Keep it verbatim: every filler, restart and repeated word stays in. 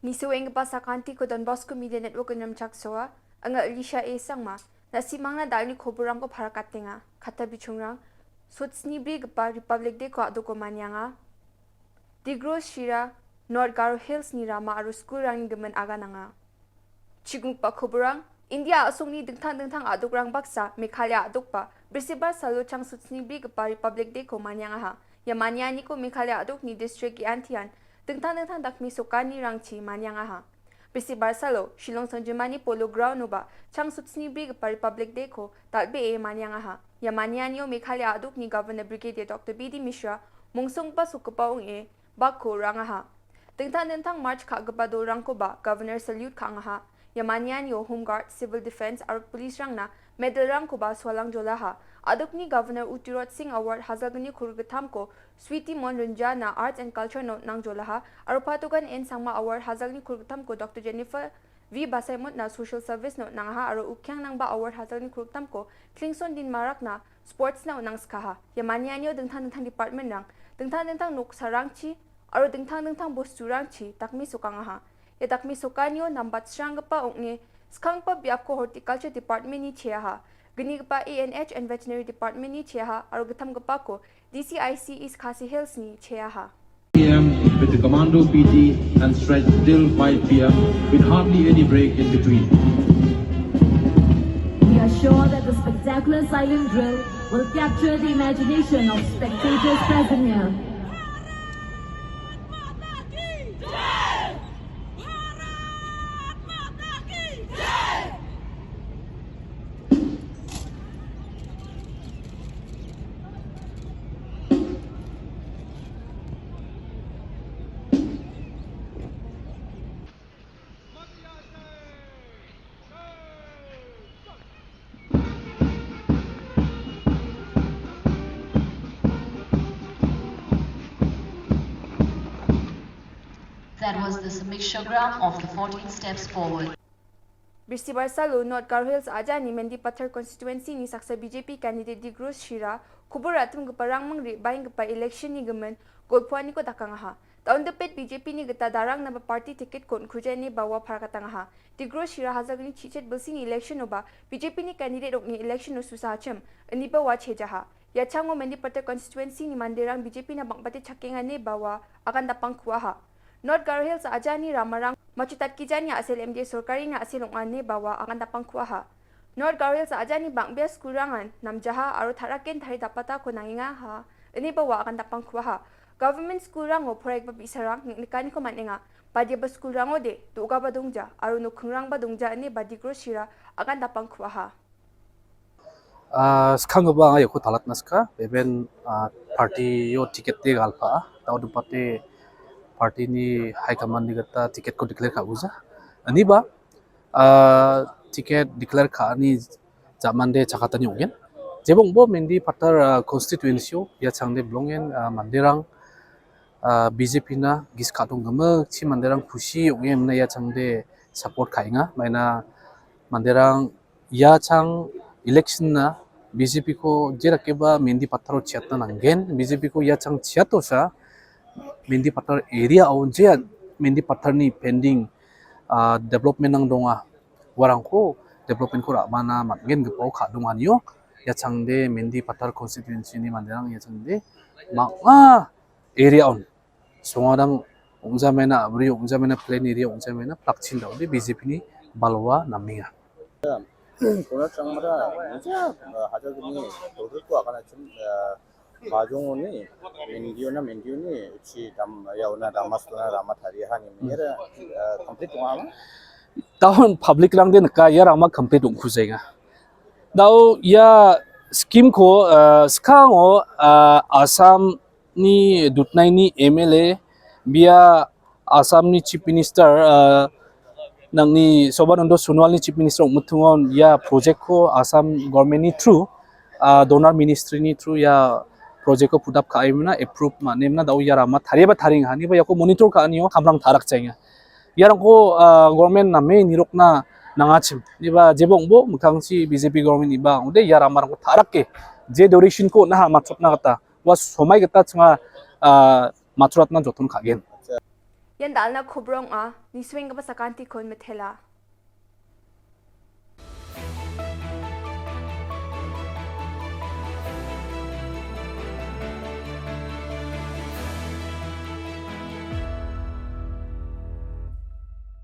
Nisoenggipa sakantiko Don Bosco Media Network-in rimchaksoa, anga Alicia A Sangma, na·simangna dal·ni koborrangko parakatenga. Kata bichongrang, sotsnibrigipa Republic Day-ko a·doko manianga. Digros Shira, North Garo Hills-ni rama aro skulrangni gimin agananga. Chigumgipa koborrang, India a·songni dingtang dingtang a·dokrang baksa Meghalaya a·dokba, Brisibar salo chang sotsnibrigipa Republic Day-ko maniangaha. Ia manianiko Meghalaya a·dokni distrik ge·antian dingtang dingtang dakmesokanirangchi maniangaha. Brisibar salo Shillong songjinmani Polo Ground-oba chang sotsnibrigipa Republic Day-ko dal·bee maniangaha. Ia manianio Meghalaya a·dokni Governor Brigadier Doctor B D Mishra mongsonggipa sokgipa ong·e bakko ra·angaha. Dingtang dingtang march ka·gipa dolrangkoba Governor salute ka·angaha. Ia manianio Home Guard, Civil Defence aro police-rangna medal-rangkoba sualangjolaha. A·dokni Governor Utirot Singh Award hajalgni kurgittamko Sweety Mon Rinjana Arts and Culture-no on·angjolaha aro Patogan N Sangma Award hajalgni kurgittamko Doctor Jennifer V Basaimon-na Social Service-no on·angaha aro Ukiang Nangba Award hajalgni kurgittamko Klingson Dinmarakna Sports-na on·angskaha. Ia manianio dingtang dingtang department-rang, dingtang dingtang noksarangchi aro dingtang dingtang bosturangchi dakmesokangaha. Ia dakmesokanio nambatsranggipa ong·e skanggipa biapko Horticulture Department-ni cheaha, gnigipa A N H and Veterinary Department-ni cheaha aro gittamgipako D C I C East Khasi Hills-ni cheaha. P M with the commando P T and stretch till five P M with hardly any break in between. We are sure that the spectacular silent drill will capture the imagination of spectators present here. That was the Samikshagram of the fourteen steps forward. Brisibar salo North Garo Hills a·jani Mendipathar constituency-ni saksa B J P candidate Digros Shira, kobor ra·timgiparang mingri baenggipa election-ni gimin golpoaniko dakangaha. Daundipet B J P-ni gita darangnaba party ticket-ko on·kuja ine ba ua parakatangaha. Digros Shira hajalgni chichet bilsini election-oba B J P-ni candidate ong·e election-o susahachim, iniba ua chejaha. Ia chango Mendipathar constituency-ni manderang B J P-na bang·bate chakenga ine ba ua agandapang ku·aha. North Garo Hills a·jani ramarang machutatgijani a·sel M D A sorkarini a·sel ong·a ine ba ua agandapang ku·aha. North Garo Hills a·jani bang·bea skulrangan namjaha aro ta·raken tarie dapatako nangengaha ine ba ua agandapang ku·aha. Government skulrango poraigipa bi·sarang ning·nikaniko man·enga. Badiaba skulrangode do·gaba dongja aro nokkingrangba dongja ine ba Digros Shira agandapang ku·aha. Ah, skanggipa anga iako talatna sika, beben, ah, party-o ticket-de galpa·a, ta·o dipate party-ni high command-ni gita ticket-ko declare ka·guja. Aniba, ah, ticket declare ka·ani ja·mande chakatani ong·gen. Jeba ong·bo Mendipathar, ah, constituency-o ia changde bilongen, ah, manderang, ah, B J P-na giska dongimikchi manderang kusi ong·e mna ia changde support ka·enga. Maina manderang ia chang election-na B J P-ko jerakeba Mendipathar-o cheatna nanggen. B J P-ko ia chang cheatosa Mendipathar area-o je Mendipathar-ni pending, ah, development-rang donga. Uarangko development-ko ra·bana man·gen gipao ka·donganio ia changde Mendipathar constituency-ni manderang ia changde bang·a area-on Songadang ong·jamaina, a·bri ong·jamaina, plain area ong·jamaina, plakchin da·ode B J P-ni balwa namenga. Kona changamara, hajar gni, tolriko akan achim, majongoni, mendiona, mendioni, uchi dam, ya una damas tona rama tariaha ni mera, complete ong·a ma? Tahun public-rangde nika, ia rama complete ong·kujaenga. Dao ia scheme-ko, ah, skango, ah, Assam ni dutnaini M L A, bia Assamni Chief Minister, ah, nangni Sobanando Sonowalni Chief Minister ong·mitingon ia project-ko Assam government-ni through, ah, donor ministry-ni through ia project-ko put up ka·emna, approve man·emna, dao ia rama tarieba tarienga. Niba iako monitor ka·anio kamrang tarakjaenga. Iarangko, ah, government name nirokna nangachim. Niba jeba ong·bo mikkangchi B J P government iba ong·ode ia ramarangko tarake je direction-ko on·aha matchotna gita. Ua somai gita changa, ah, matchotna joton ka·gen. Ian dal·na kobra ong·a, nisuenggipa sakantikon mitela.